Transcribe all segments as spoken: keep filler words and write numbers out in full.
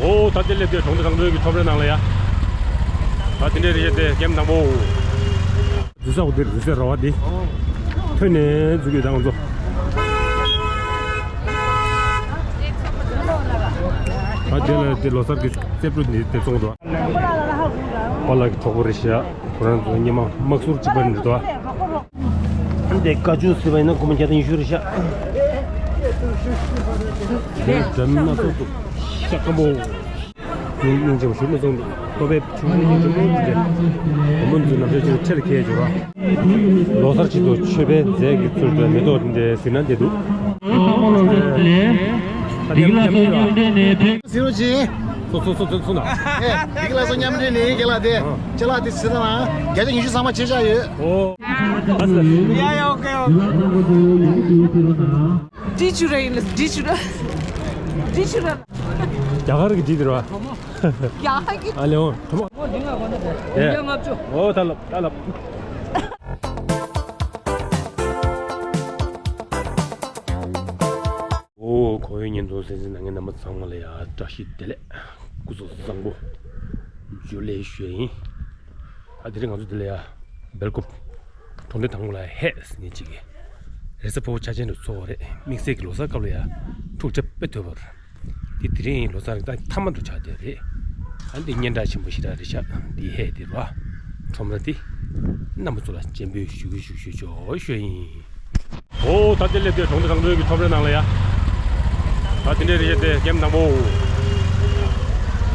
ཨོ་ད་དེ་ལས་དེ་གྲོང་སྡེ་བཟང་པོའི་གི་ཁྲོམ་རའི་ནང་ལ་ཡ། ད་དེ་འདྲའི་རེད་དེ་ཀེམ་དང་པོ། འཛུལ་ས་འོ་དེ་འཛུལ་སའི་ར་བ་འདི། ཐོན་ནས་འཛུལ་གྱི་དང་ཚོ། ད་དེ་ལ་དེ་ལོ་གསར་གྱི་རྩེ་ཕུད་འདི་དེ་བཙོང་འདུག་པཱ་ལགས་ཀྱི་གྲོགས་པོ་རེད་ཤག་ཁོ་རང་ཚོ་ཉི་མ་དམག་ཟོར་གཅིག་པ་འདི་འདུག་འདི་བཀའ་བཀྱོན་ཟེར་བ་ཡིན་ན་སྒོར་མོ་བརྒྱ་དང་ཉི་ཤུ་རེད་ཤག་འདི་འགྲམ་སྣ་ཚོགས་འདུག་ཤ་སྐམ་པོ། སྙིང་རྗེ་པོ་ཞུ་མི་སོང་འདུག་ལྟོ་ཕད་ཆུང་ཆུང་ཆུང་ཆུང་འདི་འདྲ། བུ་མོ་ཚོའི་ནམ་ཞག་ཅིག་ཁྲེལ་ཁེལ་འགྱུར་བ། ལོ་གསར་ཆེད་དུ་མཆོད་པའི་རྫས་ཀྱི་ཚུལ་དུ་མེ་ཏོག་འདི་འདྲ་ཟིན་ན་བདེ་འདུག་ཟེར་རོགས་གྱིས། སོ་སོ་སོ་སོ་སོ་ན། ཨེ། འདི་ག་ལ་སོ་མཉམ་འབྲེལ་ནས་རྒན་ལགས་དེ། ཨ། ཅ་ལག་དེ་ཟེར་ན་བརྒྱ་ཆ་ཉི་ཤུ་ཚང་མ་ཕྱེད་བཞག་ཡོད། ཨོ། ཡ་ཡ། ཨོ་ཀེ་ཨོ་ཀེ། འདི་ཆུ་ར་ཡིན་ལ་འདི་ཆུ་ར། འདི་ཆུ་ར། རྒྱ་གར་གྱི་འདི་དེ་ར། རྒྱ་གར་གྱི། ཨ་ལེ་འོ། ཁྲོ་མོ། ཨོ་འདི་ང་གོ་ནས་དེ། ཨོ་ད་ལབ་ད་ལབ། ཨོ། གོང་ཡོད་ཉིན་ཐོ་གསན་གཟིགས་གནང་མཁན་རྣམ་པ་ཚང་མ་ལ་ཡ་བཀྲ་ཤིས་བདེ་ལེགས། སྐུ་གཟུགས་བཟང་པོ། ཇུ་ལེ་ཞུ་ཡ་ཡིན། ཨ་དེ་རིང་ང་ཚོ་འདི་ལ་ཡ་སྦེལ་ཀོབ་གྲོང་སྡེ་དང་པོ་ལ་ཡ་ཧེ་ཟེར་མཁན་ཅིག་གི་རེས་གཟའ་ཕུར་བུ་འཆར་ཅན་དུ་ཚོགས་པ་རེད། དམིགས་བསལ་གྱི་ལོ་གསར་སྐབས་ལ་ཡ་འཁྲུག་ཆ་དཔེ་དོད་པ་རེད། དེ་དེ་རིང་ལོ་གསར་ད་མཐའ་མ་དུ་ཆགས་བསྡད་རེད། ཨ་འདི་སྙན་གྲགས་ཆེན་པོ་ཞེ་དྲག་རེད་ཤག་འདི་ཧེ་འདི་རོ། ཁྲོམ་ར་འདི་རྣམ་པ་ཚོ་ལ་སྤྱན་འབུལ་ཞུ་གི་ཞུ་ཞུ་ཆོག་ཞུ་ཡིན། ཨོ་ད་དེ་ལས་དེ་གྲོང་སྡེ་བཟང་པོའི་གི་ཁྲོམ་རའི་ནང་ལ་ཡ། ད་དེ་འདྲའི་རེད་དེ་ཀེམ་དང་པོ།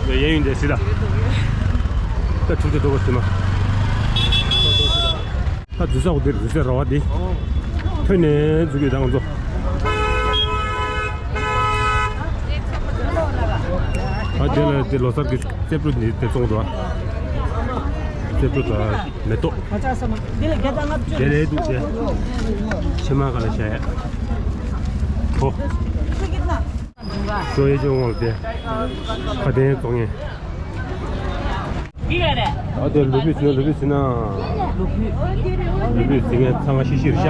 ཡ་ཡན་ཡུན་དེ་སི་ད། ད་འཁྲུག་ཆ་འགྲོ་བ་ཟིན་མ། ད་འཛུལ་ས་འོ་དེ་འཛུལ་སའི་ར་བ་འདི། ཐོན་ནས་འཛུལ་གྱི་དང་ཚོ། ད་དེ་ལ་དེ་ལོ་གསར་གྱི་རྩེ་ཕུད་འདི་དེ་བཙོང་འདུག་རྩེ་ཕུད་དང་མེ་ཏོག་དེ་རེད་འདུག་དེ། ཕྱེ་མ་ག་ལ་བྱ་ཡ། ཐོ། ཞོ་ཡེ་ཅོ་ངོ་ལ་དེ། ཁ་དན་བཙོང་ངེ། ཨ་དེ་ལུ་བི་ཟིན་ན་ལུ་བི་ཟིན་ན། ལུ་བི་ཟིན་ངེ་ཚང་མ་ཤི་ཤི་རུ་ཤ།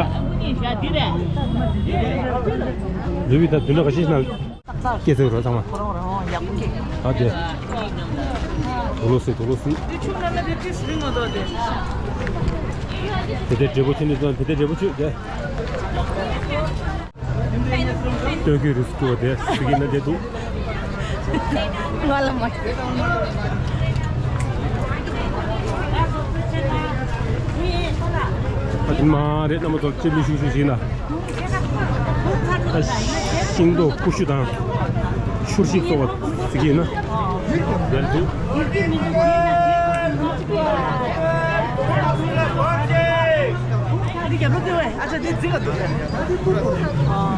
ལུ་བི་ད་དུས་ན་ག་ཤི་ཤི་ན། སྐྱེ་ཚེ་རོ་ཚང་མ། ཨ་དེ། དུ་ལོ་སི་དུ་ལོ་སི། དེ་དེ་འབྲས་བུ་ཆུ་ནི་ཚོ་དེ་དེ་འབྲས་བུ་ཆུ་དེ། སྟོན་གྱི་རིས་སུ་བཅུ་བ་དེ་སི་གི་ན་དེ་འདུག་ང་ལ་མ་ཁྱེར། ཨ་དེ་མ་རེད་རྣམ་པ་ཚོ་ལྕེ་ལུས་ཤུགས་ཤུགས་ཤིག་ན། ཨ་ཤིང་ཏོག་ཀུ་ཤུ་དང་ཆུར་ཤིག་སོགས་པ་སི་གི་ན་དེར་འདུག་འདི་རྒྱབ་ལོགས་དེ་བས་ཨ་ཅག་འདི་རྫིག་ག་འདུག་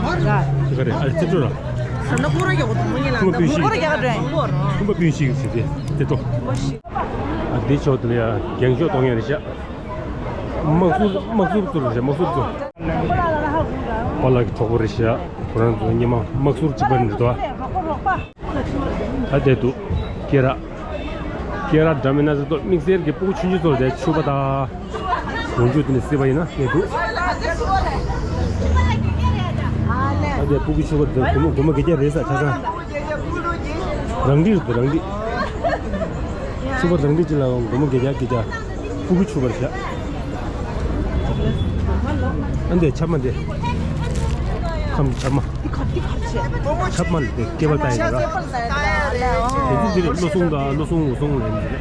ཨ་ར། དེ་ག་རེད། ཨ་རྩིབ་ཏོ་ར། ཟ་ན་ཀོ་ར་རྒྱག་གོ་དུང་མོ་ཉེ་ལ་ཀུ་ར་པུན་ཤིག་ཀོ་ར་རྒྱག་ག་འདྲ་ཡིན་ཀོ་ར། ཀུ་ར་པུན་ཤིག་ཟེར་ཏེ་རྩིབ་ཏོ། ཨ་འདི་ཕྱོགས་དེ་ལ་ཡ་རྒྱང་ཤོག་གཏོང་ཡ་རེད་ཤག་དམག་ཟུར་དམག་ཟུར་ཚོ་རེད་ཤག་དམག་ཟུར་ཚོ། པཱ་ལགས་ཀྱི་གྲོགས་པོ་རེད་ཤག་ཁོ་རང་ཚོ་སྔོན་མ་དམག་ཟུར་གཅིག་པ་འདི་དོ། ད་དེ་འདུག་སྐེ་རགས། སྐེ་རགས་འདྲ་མིན་སྣ་ཚོགས་འདུག་དམིགས་བསལ་གྱི་སྤུ་གུ་ཆུང་ཆུང་ཚོར་དེ་ཕྱུ་པ་དང་། འོག་འཇུག་དེ་ནས་སྲིད་པ་ཡིན་ན་དེ་འདུག་ད་དེ་སྤུ་གུ་ཕྱུ་པ་དེ་སྒོར་མོ་སྒོར་མོ་བརྒྱད་བརྒྱ་རེད་ས་ཆ་ཚང་། རང་འགྲིག་རེད་རང་འགྲིག་ཕྱུ་པ་རང་འགྲིག་ཅིག་ལ་སྒོར་མོ་བརྒྱད་བརྒྱ་བརྒྱད་བརྒྱ། སྤུ་གུ་ཕྱུ་པར་བཞག་ཨ་འདི་ཆབ་མ་འདི། ཁམ་ཆབ་མ། འདི་ཁ་འདི་ཁ་ཆེ། ཆབ་མ་འདི་སྐེད་པར་བཏགས་ཡོད་ར། དེ་ཚོ་འདི་ལ་བློ་སྲུང་དང་བློ་སྲུང་འོ་སྲུང་ལ་ཡིན་འདི་ལ།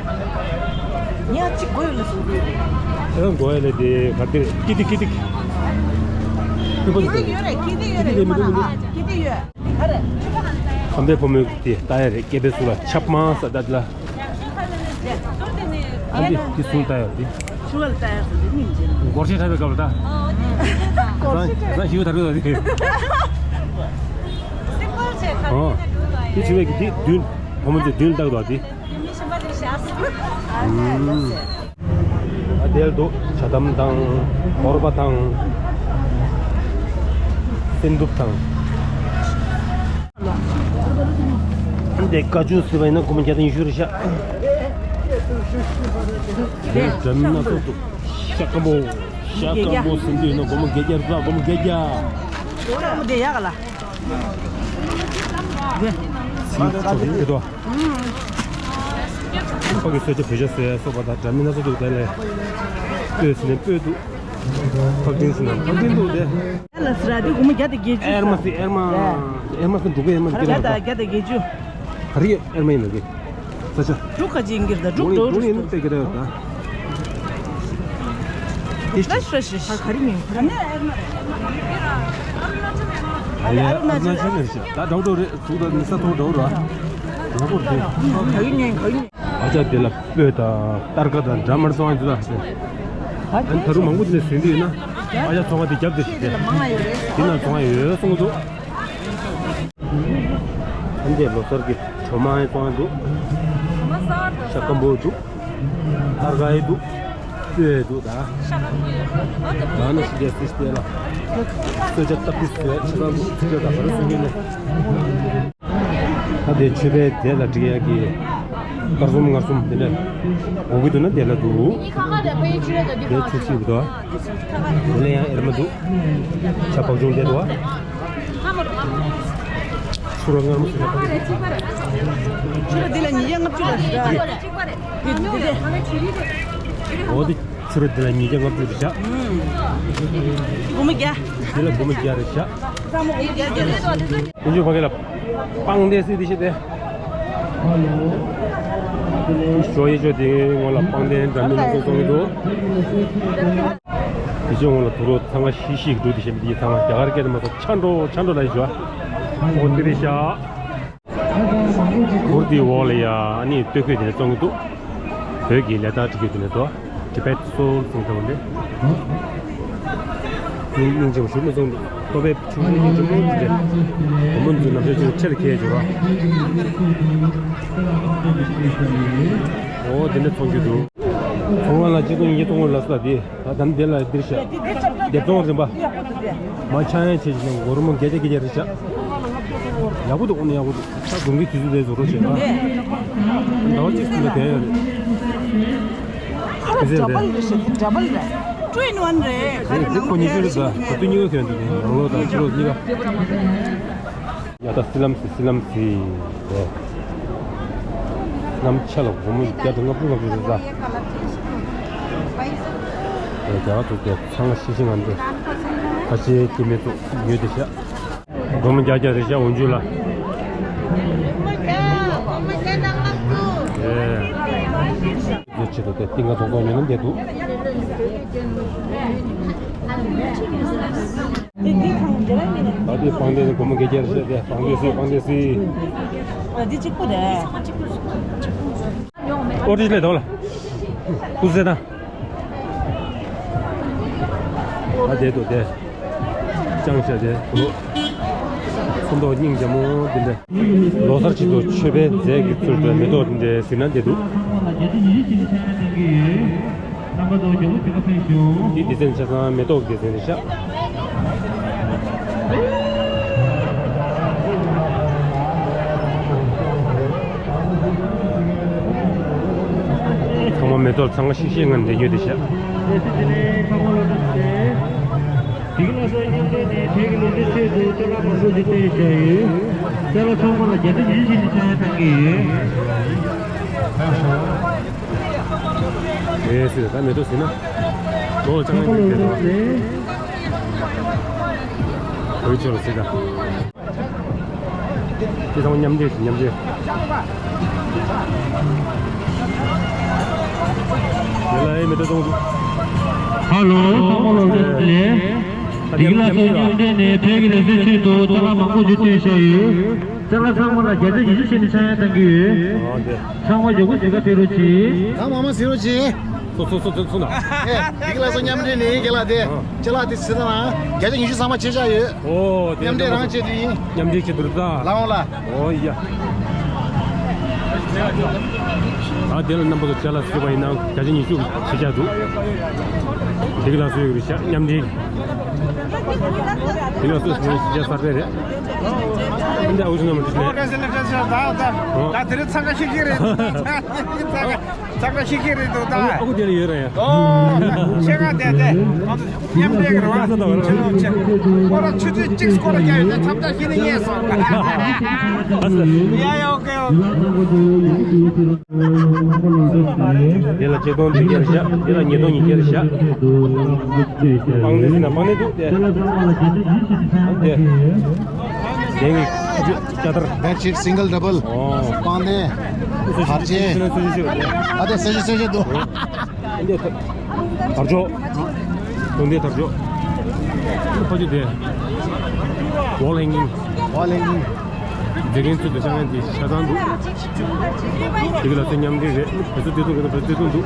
ཉག་གཅིག་དགོས་ཡོད་ལ་སྲུང་དགོས། ཨེ་དགོས་ཡོད་ལ་དེ་ག་འདིར་ཀི་ཏི་ཀི་ཏི། ཀི་ཏི་ཡོད་རེད་ཀི་ཏི་ཡོད་རེད་ཀི་ཏི་ཡོད་རེད་ཀི་ཏི་ཡོད། ཁམས་པའི་བུ་མོས་དེ་ལྟ་ཡ་རེད། སྐེད་པའི་ཟུར་ལ་ཆབ་མ་ཟེར་ལྟ་དེ་ལ། ཨ་འདི་འདི་ཟུར་ལྟ་ཡ་འདི། ཆུ་བ་ལྟ་ཡ་ཟེར་འདི་སྙིང་རྗེ་ན། སྒོར་གཞས་འཁྲབ་པའི་སྐབས་ལ་ལྟ། ཟང་ཟང་ཞིག་ཐར་པའི་སྐབས་འདི། ཨོ། འདི་ཆུ་བའི་གི་འདི་མདུན། བུ་མོ་ཚོས་མདུན་ལྟ་གི་འདུག་འདི། ཨ་དེར་འདུག་ཇ་དམ་དང་། གོར་པ་དང་། སྲན་ཐུབ་དང་། འདི་བཀའ་བཀྱོན་ཟེར་བ་ཡིན་ན་སྒོར་མོ་བརྒྱ་དང་ཉི་ཤུ་རེད་ཤག་འདི་འདྲ་མིན་སྣ་ཚོགས་འདུག་ཤ་སྐམ་པོ། ཤ་སྐམ་པོ་ཟིན་དུས་ཡིན་ན་སྒོར་མོ་བརྒྱད་བརྒྱ་རེད་ལ་སྒོར་མོ་བརྒྱད་བརྒྱ། སྒོར་མོ་བརྒྱད་བརྒྱ་ག་ལ། ཟིན་ཆོག་གི་འདུག་ཕག་གི་གསོལ་ཇ་བོད་ཇ་བཟོས་སོགས་པ་དང་འདྲ་མིན་སྣ་ཚོགས་འདུག་དེ་ལས་སྤོས་ཟེར་ནས་སྤོས་འདུག་ཕག་ཏིང་ཟེར་ན་ཕག་ཏིང་འདུག་དེ། ཨེ་ལ་སི་ར་དེ་སྒོར་མོ་བརྒྱ་དང་བརྒྱད་ཅུ་ཨེར་མ་ཟེར། ཨེར་མ། ཨེར་མ་ཟེར་འབྲུག་པའི་ཨེར་མ་སྐད་བརྒྱ་དང་བརྒྱད་ཅུ། ག་རེ་ཨེར་མ་ཡིན་ནམ་གི། ས་ཆ། འབྲུག་ག་ཅིག་ཡིན་གྱི་རེད། འབྲུག་འབྲུག་འབྲུག་ཡིན་ཏེ་གི་རེད་ད། ད་ཧྲ་ཧྲ་ཧྲ། ག་རེ་ཉོས། ག་ནས་ཨེར་མ་རེད། ཨ་ལས་ཨ་རུ་ན་ཅལ་རེད་ཤག་ད་འདྲ་བོ་འདྲ་བོ་རེད། ཟུག་ད་ནི་ས་ཐོག་འདྲ་བོ་རེད། ཡག་པོ་རེད། ག་རེ་ཉོས། ག་རེ་ཉོས། ཨ་ཅག་དེ་ལ་སྤོས་དང་སྟར་ཀ་དང་འདྲ་མར་བཙོང་ཡ་འདུག་ད། ཨ་ནི་ད་རུང་མང་པོ་དེ་ནས་ཟིན་དུས་ཡིན་ན། ཨ་ཅག་ཚོང་ཁང་དེ་རྒྱབ་དེ་ཞིག་དེ། དེ་ནང་བཙོང་ཡ་ཡོད་གསུང་གི་འདུག་ཨ་ནི་དེ་ལོ་གསར་གྱི་གྲོ་མ་ཡང་བཙོང་ཡ་འདུག་ཤ་སྐམ་པོ་འདུག་སྟར་ཀ་ཡི་འདུག་སྤོས་འདུག་ད། ད་ནི་ཞིག་རྒྱལ་སྲིད་དེ་ལ་གསོལ་ཇ་སྟབས་བདེ་བཟོས། ཆ་ཚང་འདུག་ཚིག་ཇ་དང་ག་རེ་གསུང་གི་ནས། ད་དེ་མཆོད་པའི་རྫས་ལ་སྒྲིག་ཡག་གི་དཀར་གསུམ་དཀར་གསུམ་དེ་ལས་འོ་གི་འདུག་ན་དེ་ལ་འདུག་དེ་ཆུ་ཆུ་འདུག་དེ་ལ་ཡང་ཨེར་མ་འདུག་ཆ་བག་ཆུང་དེ་འདུག་ཆུ་ར་མངར་མོ་ཟེར་ན། ཆུ་ར་དེ་ལ་ཉིས་བརྒྱ་ལྔ་བཅུ་ལ་ཟེར། འོ་དེ། ཕྱི་རུ་དེ་ལ་ཉིས་བརྒྱ་ལྔ་བཅུ་རེད་བཞག་སྒོར་མོ་བརྒྱ། དེ་ལ་སྒོར་མོ་བརྒྱ་རེད་བཞག་ཚང་མ་སྒོར་མོ་བརྒྱ་བརྒྱ་རེད། དེ་ཚོ་ཕ་གི་ལ་པང་གདན་སྲིད་དེ་ཤེས་ཏེ། ཞོ་ཡི་ཞོ་དེ་ངོ་ལ་པང་གདན་འདྲ་མིན་སྣ་ཚོགས་གཏོང་གི་འདུག་དེ་ཚོ་ངོ་ལ་དུ་རོ་ཚང་ཁ་ཤིག་ཤིག་འདུག་དེ་ཤེས་མི་དེ་ཚང་མ་རྒྱ་གར་སྐད་དུ་མ་སོགས་ཆ་འགྲོ་ཆ་འགྲོ་ལ་ཡི་ཞོ། འོ་དེ་རེད་བཞག་གུར་དེའི་འོག་ལ་ཡ་ཨ་ནི་སྟོད་གོས་དེ་ནས་བཙོང་གི་འདུག་བོད་ཀྱི་ལས་རྟགས་བྲིས་ཡོད་དེ་ནས་དོ། Tibet Soul ཟེར་འདྲ་བོ་འདི། སྙིང་སྙིང་རྗེ་པོ་ཞུ་མི་བཙོང་འདུག་ལྟོ་ཕད་ཆུང་ཆུང་སྙིང་རྗེ་པོ་འདི་འདྲ། བུ་མོ་ཚོའི་ནམ་ཞག་ཅིག་ཆེར་ཁྱེར་འགྱུར་རོགས། འོ་དེ་འདྲ་བཙོང་རྒྱུ་འདུག་ཚོང་ཁང་ལ་གཅིག་སྟོང་ཉིས་བརྒྱ་བཙོང་དགོས་ལབ་སོང་ད་དེ། ད་ལྟ་འདི་ལ་འདིར་བཞག་སྡེབ་བཙོང་རིམ་པ། མ་ཆག་ཡང་བྱེད་ཀྱི་ནང་སྒོར་མོ་བརྒྱ་ཆ་བརྒྱད་བརྒྱ་རེ་བཞག་ཡག་པོ་འདུག་འོ་ན་ཡག་པོ་འདུག་ས་དགུན་གྱི་དུས་ཚོད་དེ་བཟོ་རོགས་བྱེད་ཨ། ཟླ་བ་གཅིག་ཙམ་ལ་བསྡད་ཡོད་རེད། ཁ་ལ་ཟེར་འདྲ་པར་རེད་ཤག་འདྲ་པར་རེད། ཊུ་ཨིན་ཝན་རེད། ཁ་ལ་ནང་ཁོ་གཉིས་ཀྱི་རེད་ད། ད་དུས་གཉིས་ཀ་གྱོན་འདུག་ནས་ནང་ལོགས་དང་ཕྱི་ལོགས་གཉིས་ཀ་ཡ་ད་སི་ལམ་སི་སི་ལམ་སི་རེད། སི་ལམ་ཆ་ལ་སྒོར་མོ་བརྒྱ་དང་ལྔ་བཅུ་ལྔ་བཅུ་རེད་ད། རྒྱ་གར་ཐུག་དེ་ཚང་མ་ཤི་ཤི་ང་འདྲ། ཁ་ཆེའི་སྐྱེ་དམན་ཚོ་ཡོད་དེ་ཤག་སྒོར་མོ་བརྒྱ་བརྒྱ་རེད་ཤག་འོན་ཇུ་ལ། ཨེ། ཡོད་ཆེད་དུ་དེ་ཏིང་ངེ་འཛོམས་འཛོམས་ཡོད་ན་འདས་འདུག་ད་དེ་པང་གདན་ནི་སྒོར་མོ་བརྒྱད་བརྒྱ་རེད་ཤག་དེ་པང་གདན་སི་པང་གདན་སི་པང་གདན་སི། ཨ་འདི་གཅིག་པོ་རེད། ཨོ་ཏི་ལས་དོ་ལ། ཀུ་ཟེ་དང་། ཨ་དེ་དོ་དེ། ཅང་ཤ་དེ་དོ། ཚོན་མདོག་སྙིང་རྗེ་མོ་དེ་འདྲ། ལོ་གསར་ཆེད་དུ་མཆོད་པའི་རྫས་ཀྱི་ཚུལ་དུ་མེ་ཏོག་དེ་འདྲ་ཟིན་ན་དེ་འདུག་རྣམ་པ་ཚོ་མགྱོགས་པོ་བྱེད་པ་ཕེབས་ཤོག་འདི་སྡེ་ཚན་ཆ་ཚང་མེ་ཏོག་སྡེ་ཚན་རེད་ཤག་ཚང་མ་མེ་ཏོག་ཚང་མ་ཤིག་ཤིག་ངང་འདྲེན་རྒྱུ་དེ་ཤག་དེ་གི་ལ་སོགས་མཉམ་འབྲེལ་ནས་བོད་ཀྱི་ལོ་རྒྱུས་ཆེད་དུ་ཅ་ལག་མང་པོ་ཞིག་བཏོན་བཞག་ཡོད། ཅ་ལག་ཚང་མ་ལ་བརྒྱ་ཆ་ཉི་ཤུ་ཞིག་ནས་ཆག་ཡང་གཏང་གི་ཡོད། ཨེ་ཟེར་ད་མེ་ཏོག་ཟེར་ན། ལོ་ལ་ཚང་མ་ཡིན་པའི་ལོ། བོད་ཆོལ་ཟེར་ད། དེ་ཚང་མ་མཉམ་འབྲེལ་ཞིག་མཉམ་འབྲེལ། ཡ་ལ་ཨེ་མེ་ཏོག་གཏོང་འདུག་ཧ་ལོ། ཚང་མ་ལོ་ལེ། དེ་གི་ལ་སོགས་མཉམ་འབྲེལ་ནས་བོད་ཀྱི་ལོ་རྒྱུས་ཆེད་དུ་ཅ་ལག་མང་པོ་ཞིག་བཏོན་བཞག་ཡོད། ཅ་ལག་ཚང་མ་ལ་བརྒྱ་ཆ་ཉི་ཤུ་བྱས་ནས་ཆག་ཡང་གཏང་གི་ཡོད། ཨ་འདི། ཚང་མ་མགྱོགས་པོ་གཟིགས་ག་ཕེབས་རོགས་གྱིས། ད་མང་མང་གཟིགས་རོགས་གྱིས། སོ་སོ་སོ་སོ་སོ་ན། ཨེ། འདི་ག་ལ་སོ་མཉམ་འབྲེལ་ནས་ག་ལ་དེ། ཨ། ཅ་ལག་དེ་ཟེར་ན། བརྒྱ་ཆ་ཉི་ཤུ་ཚང་མ་ཆད་བཞག་ཡོད། ཨོ་དེ་མཉམ་འབྲེལ་རང་བྱས་དེ་ཡིན། མཉམ་འབྲེལ་བྱེད་དུ་རུ་ད། ལ་འོང་ལ། ཨོ་ཡ། ཨ་དེ་ལ་རྣམ་པ་ཚོ་ཅ་ལག་ཟེར་བ་ཡིན་ན་བརྒྱ་ཆ་ཉི་ཤུ་ཆད་བཞག་འདུག་འདི་ག་ལ་སོ་ཡོད་རེད་ཤག་མཉམ་འབྲེལ། འདི་ལ་སོ་སོ་ཡོད་ཤག་གསར་པ་རེད། འདི་ཨུ་ཚུགས་ན་མ་འགྲིག་ནས། ད་ད་ད་དེ་རིང་འཚང་ཁ་ཤིག་ཤིག་རེད། འཚང་ཁ་འཚང་ཁ་ཤིག་ཤིག་རེད་འདུག་ད། ཨ་ཁུ་དེ་ལ་ཡོད་ར་ཡ། ཨོ། ཤེས་ག་དེ་དེ། ང་ཚོ་མཉམ་འབྲེལ་གི་རེད་བ། ཁྱེད་ཚོ་ཆེ། སྐོར་ར་ཆུ་ཚོད་གཅིག་སྐོར་ར་རྒྱག་ཡོད་དེ་འཚང་ཁ་ཤིག་ནས་ཡས་སོང་། ཡ་ཡ་ཨོ་ཀེ་ཨོ་ཀེ། དེ་ལ་ཆིག་སྟོང་བདུན་བརྒྱ་རེ་བཞག་དེ་ལ་ཉིས་སྟོང་ཉིས་བརྒྱ་རེ་བཞག་སྤང་ནི་ཟིན་ན་སྤང་ནི་འདུག་སྟེ། དེ་གི་ཁ་ཆུ་ལྕགས་དར། Bed sheet single double. ཨོ། སྤང་ནི། བར་ཆད། ཨ་དེ་སེ་ཤེ་སེ་ཤེ་འདུག་འདི་དར་ལྕོག་དོན་ལྡན་དར་ལྕོག་ཕ་ཆུ་དེ། Wall hanging. Wall hanging. མཛེས་རྒན་ཚོས་འདི་ཤང་ཡན་དེ་ཆ་ཚང་འདུག་དེ་གི་ལ་ཚོད་མཉམ་འབྲེལ་རེད། བོད་ཚོ་བདེ་སྡུག་གི་ན་བོད་ཚོ་བདེ་སྡུག་འདུག་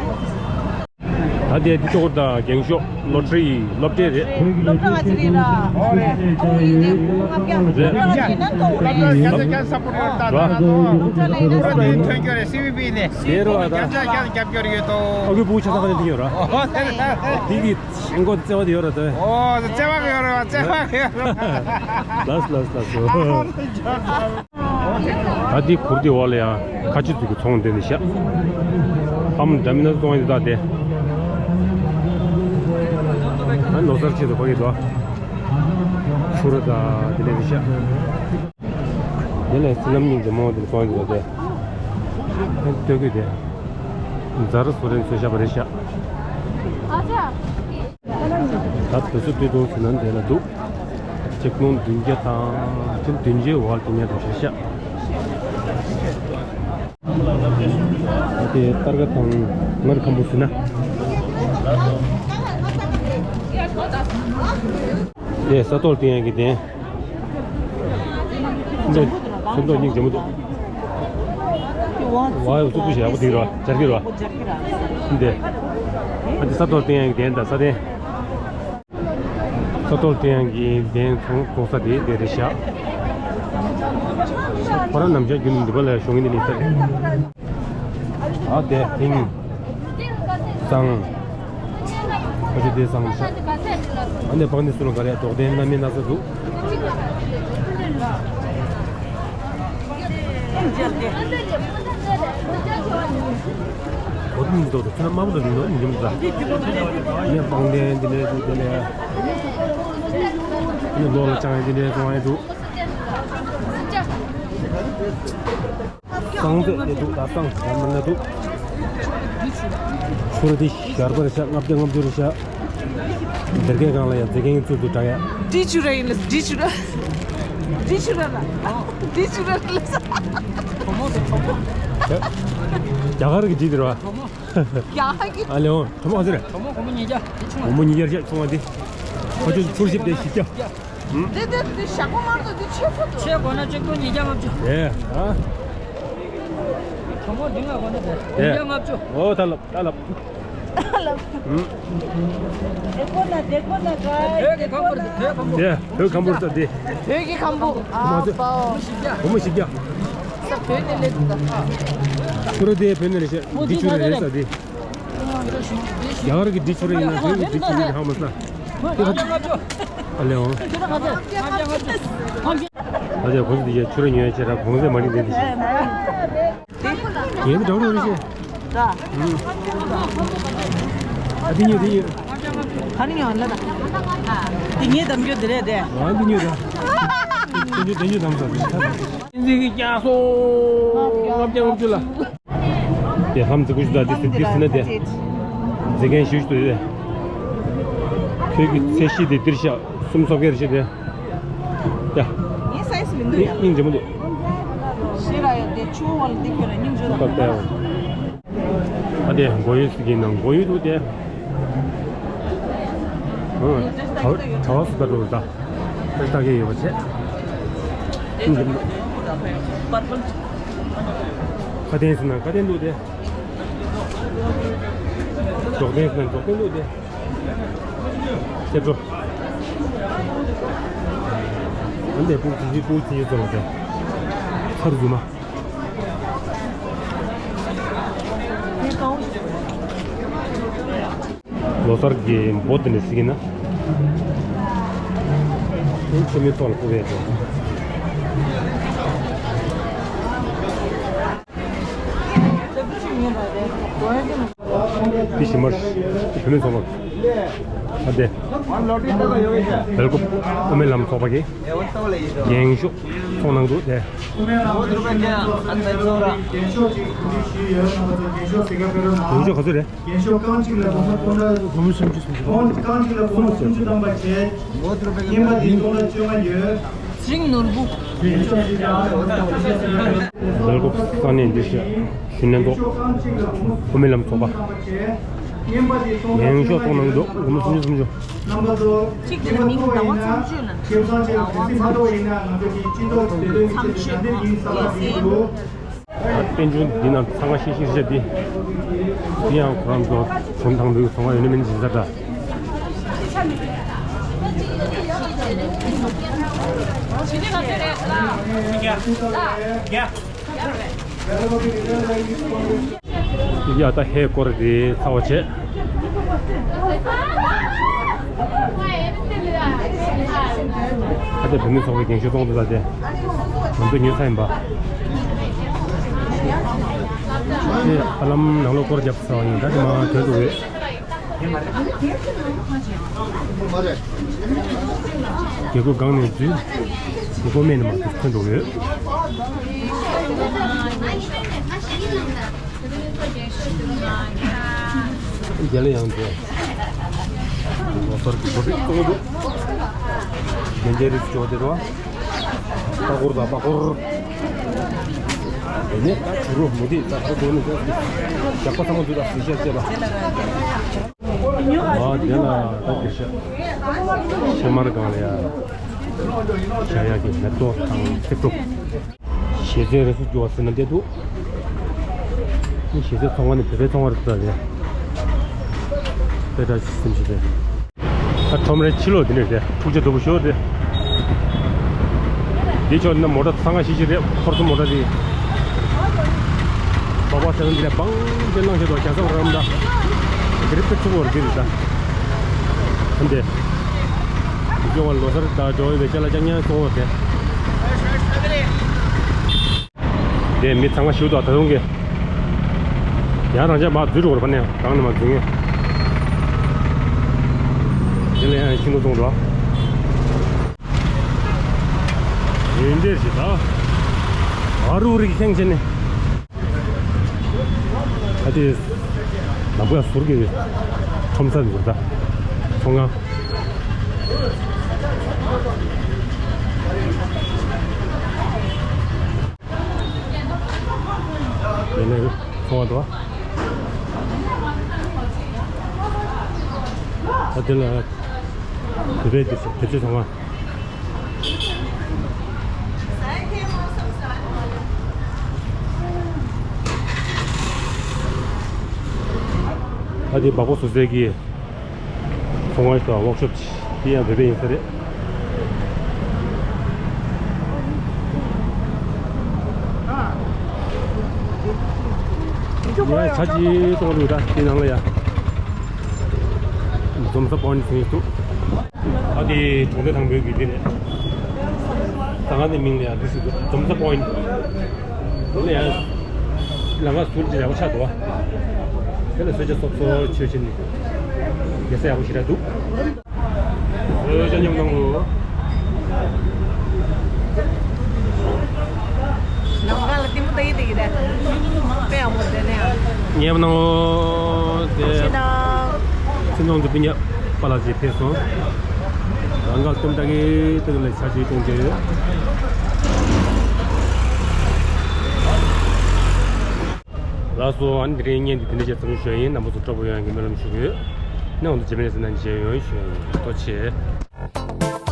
ད་དེ་འདི་ཐོག་ད་རྒྱང་ཤོག་ལོ་ཊ་རི་སློབ་གྲྭའི་རེད། སློབ་གྲྭ་ག་ཚོད་རེད་ར། ཨོ་ཡེ་དེ་ལྔ་བརྒྱ་རེད། སློབ་གྲྭ་ག་ཚོད་ཡིན་ན་ཐོག་རེད། ར། སློབ་གྲྭ་ལ་ཡིན་ན་ཐོག་རེད། ཐོན་རྒྱུ་རེད། སི་བི་བི་ནས། དེ་རོ་ཨ་ད། རྒྱབ་སྐྱོར་ཡོད་དོ། ཨ་ཁུ་བུ་ཆ་ཚང་ག་ནས་ཐོན་ཡོད་ར། ཨོ་དེ་རེད། དེ་གི་ཞེན་ཁོག་བརྩེ་བ་དེ་ཡོད་ར་ད། ཨོ་བརྩེ་བ་ཡོད་ར་བརྩེ་བ་ཡོད་ར། ལགས་ལགས་ལགས་སོ། ད་འདི་གུར་དེ་འོག་ལ་ཡང་ཁ་ཆུ་ཚོད་ཀྱི་ཚོང་འདི་ནས་བཞག་ཨམ་འདྲ་མིན་ན་ཚོང་ཡིན་ད་དེ། ཨ་ལོ་སར་ཆེད་དུ་ཕ་གི་དོ། ཆུ་ར་ད་དེ་ནས་བཞག་དེ་ལས་སི་ལམ་སྙིང་རྗེ་མོ་དེ་ཚོང་ཡིན་ད་དེ། ཨ་ལྟོས་གི་དེ། ཛ་ར་སུ་རེན་ཚོས་བཞག་པ་རེད་བཞག་ད་བོད་ས་སྟོད་ཐུང་ཟེར་ན་འདི་ལ་འདུག་ཆིག་སྟོང་བདུན་བརྒྱ་དང་ཁྲི་བདུན་ཅུའི་འོག་ལ་དེ་ཉལ་དུ་ཤར་ཤག་དེ་སྟར་ཀ་དང་མངར་ཁམ་བུ་ཟེར་ན། དེ་ས་ཐོག་ལ་བཏིང་ཡག་གི་དེ། འདི་སུ་འདུག་སྙིང་རྗེ་མོ་འདུག་ཝའི་སུ་པུ་ཞིག་ཡག་པོ་འདུག་ར། སྦྱར་གི་ར། འདི། ཨ་འདི་ས་ཐོག་ལ་བཏིང་ཡག་གི་དེ་འདྲ་ས་དེ། ས་ཐོག་ལ་བཏིང་ཡག་གི་གདན་ཚོང་ཚོང་ས་དེ་དེ་རེད་ཤག་ཁོ་རང་ནམ་ཞག་རྒྱུན་འདི་པ་ལ་ཞོགས་ཀྱི་འདི་ནི་ས་རེད། ཨ་དེ་ཐིང་། བཟང་། ཁ་ཆུ་དེ་བཟང་ཤག་ཨ་ནེ་བང་ནི་སུ་ལ་ག་རེ་རྡོག་གདན་སྣ་མིན་སྣ་ཚ་འདུག་འོ་དེ་མི་འདུག་ཚོན་དམར་པོ་དང་འདི་འདུག་འདི་འདུག་ངས་བང་གདན་འདི་འདྲ་འདུག་དེ་ལས། ཨ་ནེ་ལོ་ལ་ཅང་ཡང་འདི་འདྲ་བཟོ་བ་ཡང་འདུག་སང་ཚོད་ནས་འདུག་ད་སང་ཟ་མི་ན་འདུག་ཆུ་ར་དེ་ཞར་པར་ཤ་ལྔ་བརྒྱ་ལྔ་བཅུ་རེ་ཤ། སྡེར་ཁའི་སྒང་ལ་ཡང་མཛེས་རྒྱན་གྱི་ཚུལ་དུ་བྲག་ཡ། འབྲི་ཆུ་ར་ཡིན་ལ་འབྲི་ཆུ་ར། འབྲི་ཆུ་ར་ལ། འབྲི་ཆུ་ར་ལ་ས། རྒྱ་གར་གྱི་འབྲི་དེ་ར། རྒྱ་གར་གྱི། ཨ་ལེ་འོང་གྲོ་མོ་ག་ཚོད་རེད། གྲོ་མོ་སྒོར་མོ་ཉིས་བརྒྱ། སྒོར་མོ་ཉིས་བརྒྱ་བཞག་ཆུང་བ་འདི། ཁ་ཆུ་ཚུར་ཞིབ་དེ་བཞི་བརྒྱ། དེ་དེ་དེ་ཞག་པོ་མར་དུ་དེ་ཆེ་ཚོ་དུ། ཆེ་དགོས་ན་གཅིག་སྟོང་ཉིས་བརྒྱ་ལྔ་བཅུ། དེ་ཨ། གྲོ་མོ་འདི་ང་དགོས་ན་དེ། དེ་ཉིས་བརྒྱ་ལྔ་བཅུ། ཨོ་ད་ལབ་ད་ལབ། ཨུམ། དེ་ཁོ་ན་དེ་ཁོ་ན་ག་བོད་ཀྱི་ཁམ་བུ་རེད། བོད་ཁམ་བུ། དེ་བོད་ཁམ་བུ་རེད་དེ། བོད་ཀྱི་ཁམ་བུ། ཨ་པའོ། སྒོར་མོ་བཞི་བརྒྱ། ས་བོད་དེ་ལས་འདུག་ད། ཁོ་ར་དེ་བོད་ནས་རེད་ཤག་འདི་ཆུ་ར་རེད་ས་དེ། རྒྱ་གར་གྱི་འབྲི་ཆུ་ར་ཡིན་ན་བོད་ཀྱི་འབྲི་ཆུ་ར་ཡིན་ཧ་མ་ས། ཨ་ལེ་འོང་། ཨ་ཅག་གོ་ཚོད་འདི་ཡ་ཆུ་ར་ཉོ་ཡ་ཆེ་ར་གོང་ཚད་མ་རིག་འདི་འདི་ཤེས། ངས་འདི་འགྲོ་རོགས་རེད་ཤེས། ཨ་འདི་ཉོ་འདི་ཉོ། ག་རེ་ཉོ་ལ་ད། འདི་ངས་དམ་རྒྱུ་འདི་རེད་དེ། ཨ་འདི་ཉོ་ད། འདི་ཉོ་འདི་ཉོ་དམ་ས། འདི་གི་རྒྱ་སོ། ལྔ་བརྒྱ་ལྔ་བཅུ་ལ། དེ་ལྷམ་འཛི་གུ་ཞིག་དང་དེ་སྲིད་དེ་སྲིད་ན་དེ། འཛི་མཁན་ཞུ་ཞུ་དེ། ཁྱོད་ཀྱི་ཚད་གཞི་དེ་འདིར་བཞག་སུམ་སོ་བརྒྱད་རེ་བཞག་དེ། ཡ། ངའི་སའི་སི་མི་འདུག་ཡ། སྙིང་རྗེ་མོ་འདུག་ཤེས་ར་ཡོད་དེ་ཆུ་བོ་ལ་འདི་ཁྱོད་ལ་སྙིང་རྗེ་ར་ཁ་མ་བལྟས་འོ། ཨ་དེ་མགོ་ཡུ་སི་གི་ནང་མགོ་ཡུ་འདུག་དེ། ཨ། གྲྭ་གྲྭ་བ་སུ་ད་འགྲོ་ད། ཁ་ལྟ་གི་ཡོད་པ་བྱས། ཁ་དན་ཟེར་ན་ཁ་དན་འདུག་སྟེ། འབྲོག་དན་ཟེར་ན་འབྲོག་དན་འདུག་སྟེ། སེ་འབྲོ། ཨ་འདས་སྤུག་ཅི་ཅི་སྤུག་ཅི་ཅི་ཚོ་ལ་སྟེ། ཚར་རྫུན་མ། ལོ་སར་གྱི་འབོ་དེ་ནས་ཟིག་ན། ཁྱེད་མི་ཐོག་ལ་ཕུ་བས་ཏེ། དེ་ཞི་མར་བུད་མེད་ཚོགས་པ། ཨ་དེ། བལ་ཀོབ་དབུ་མའི་ལམ་ཚོགས་པ་གི་འགེངས་ཤོག་ཚོགས་གནང་འདུག་སྟེ། རྒན་ཤོག་ག་ཚོད་རེད། རྒན་ཤོག་གང་ཅིག་ལ་སྒོར་མོ་སྟོང་ཕྲག་སྒོར་མོ་སུམ་ཅུ་སུམ་ཅུ། ཁོང་གང་ཅིག་ལ་སྒོར་མོ་སུམ་ཅུ་བཏང་པ་བྱས། རྔན་པ་དེ་སྟོང་ཕྲག་བཅོ་ལྔ་ཡོད། རིང་ནོར་བུ། རྒན་ཤོག་ཅིག་ལ། ལོར་གོ་ས་ནས་འདི་ཞུ་ཞུ་ནན་ཏོག་ཁོ་མི་ལམ་ཚོགས་པ། རྔན་ཤོག་གཏོང་གནང་འདུག་སྒོར་མོ་སུམ་ཅུ་སུམ་ཅུ། གཅིག་དེ་ལ་མིང་ཟླ་བ་མཚམས་གཅོད་ལ། ཟླ་བ་མཚམས་གཅོད། མཚམས་གཅོད། དཔལ་འབྱོར་འདི་ནང་ཚང་མ་ཤེས་ཤེས་བྱས་ཏེ། འདི་ཡང་ཁོ་རང་ཚོ་གུང་ཐང་དུ་ཚོང་པ་ཡོད་ན་མིན་འཛིན་ས་འདྲ། ཡ་ད་ཧེ་སྐོར་རེ་ཚ་བ་བྱས། ཨ་དེ་བུད་མེད་ཚོགས་པའི་རྒན་ཤོག་གཏོང་དུ་ད་དེ། ང་ཚོ་ཉོས་ས་ཡིན་པ། དེ་ཧ་ལམ་ནང་ལོགས་སྐོར་རྒྱབ་ཚར་བ་ཡིན། ད་དེ་མ་དོན་དུ་འོས། རྒྱལ་སྒོ་སྒང་ནས་འཛུལ། རྒྱལ་སྒོ་སྨད་ནས་མར་འཛུལ་ཐོན་འགྲོ་གི་ཡོད། རྒྱལ་ཡང་འདྲ། ལོ་སར་གྱི་གོ་སྒྲིག་གཙོ་བོ་འདུག་རྒྱལ་རིགས་སྐྱོ་དེ་རོ། པ་ཀོར་དང་པ་ཀོར། དེ་ནས་ད་ཕྱུ་རུ་མུ་ཏིག་ད་ཁོ་དོན་ནི་ཞག་པ་ཚང་མ་འདུག་ད་སུ་ཤ་བཅད་པ། ཨ་དེ་ལ་ད་དེ་ཤ་ཤ་མར་གང་ལ་ཡ། ཤ་ཡག་གི་མེ་ཏོག་དང་ཐིགས་གྲུབ། ཞལ་ཟས་རེ་སུ་འགྱུར་བ་ཟེར་ན་བསྡད་འདུག་ནི་ཞལ་ཟས་ཚོང་བ་ནི་བོད་པའི་ཚོང་བ་རེད་ད་རེད། དཔེ་འདྲ་ཞིག་སེམས་ཤིག་རེད། ད་ཁྲོམ་རའི་ཕྱི་ལོགས་འདི་ནས་རེད། འཁྲུག་ཆ་དོད་པོ་ཤོར་རེད། འདི་ཕྱོགས་ནི་མོ་ཊ་ཚང་ང་ཤི་ཤི་རེད། ཧོར་སུ་མོ་ཊ་རེད། སྦག་སྦག་ཆ་ཚང་འདི་ལས་བང་ཅན་ལངས་ཤེས་དོ་བྱ་ས་རམ་ད། འདི་རེད་དཔེ་ཚུགས་པོ་རེད་འདི་རེད་ད། ཧན་དེ། འདི་ཕྱོགས་ལོ་སར་ད་འགྲོ་བའི་བེ་ཅ་ལ་ཅང་ཉན་སོང་བ་དེ། དེ་མི་ཚང་མ་ཤིའུ་དང་ད་དུང་གི། ཡང་རང་ཅག་མ་འཛུལ་འགྲོ་བར་ཕ་ནས་གང་ནས་མ་འཛུལ་ངེས། དེ་ལ་ཡང་ཤིང་ཏོག་བཙོང་འགྲོ། ཡིན་འདིར་ཞིག་ད། ཨ་རུ་རིག་ཤེང་ཆེ་ནས། ཨ་དེ། ལམ་ཁ་ཟུར་གྱི་ཁྲོམ་ས་འཛུལ་ད། ཚོང་ཁང་། ཡིན་ནའི་ཚོང་བ་འདུག་ད་དེ་ལ་བོད་པའི་དེ་བེད་སྤྱོད་ཚོང་བ། ད་དེ་སྦག་སྦག་བཟོ་སའི་གི་ཚོང་ཁང་ཞིག་དང་ཝོག་ཤོབ་ཅིག་དེ་ཡང་བོད་པའི་ཡིན་ས་རེད། ཡ་ཆ་ཅི་གཏོང་རུ་ད་དེ་ནང་ལ་ཡ། འཛོམས་ས་པོ་ཨིན་ཊི་ཟིན་འདུག་ཨ་དེ་གྲོང་སྡེ་དང་པོའི་གི་དེ་རེད། ད་ག་ནས་མིང་ལ་ཡ་འདི་ཟེར་འདུག་འཛོམས་ས་པོ་ཨིན་ཊི། དེ་ལ་ཡ། ལམ་ཁ་ཟུར་གྱི་ཡག་པོ་ཆགས་འདུག་བ། དེ་ལ་གསོལ་ཇ་སོབ་སོབ་མཆོད་ཕྱིན་ནས། རྒྱལ་ས་ཡག་པོ་ཞེ་དྲག་འདུག་གསོལ་ཇ་མཉམ་གནང་གོ། ལམ་ཁ་ལ་ལྟད་མོ་ལྟ་ཡི་ལྟ་ཡི་རེད། དཔེ་ཡག་པོ་རེད་ནས། མཉམ་གནང་གོ། དེ། ཤེས་ན། ཁྱིམ་ཚང་དུ་སྤུན་ཀྱག་པ་ལགས་ཅིག་ཕེབས་སོང་། ལམ་ཁ་ལྟད་མོ་ལྟ་གི་ལྟ་གི་ལ་ཆ་ཞིག་གཏོང་གི་ཡོད། ལགས་སོ། ཨ་ནི་དེ་རིང་བརྙན་འདི་འདི་འདྲ་བྱས་མཚམས་ཞུ་ཡ་ཡིན། རྣམ་པ་ཚོ་སྤྲོ་པོ་ཡོང་ཡ་གི་སྨོན་ལམ་ཞུ་གི་ཡོད། ནས་འོང་དུ་རྗེས་མའི་གནས་ཚུལ་ནང་མཇལ་ཡོང་ཞུ་ཡ་ཡིན། ཐུགས་རྗེ་ཆེ།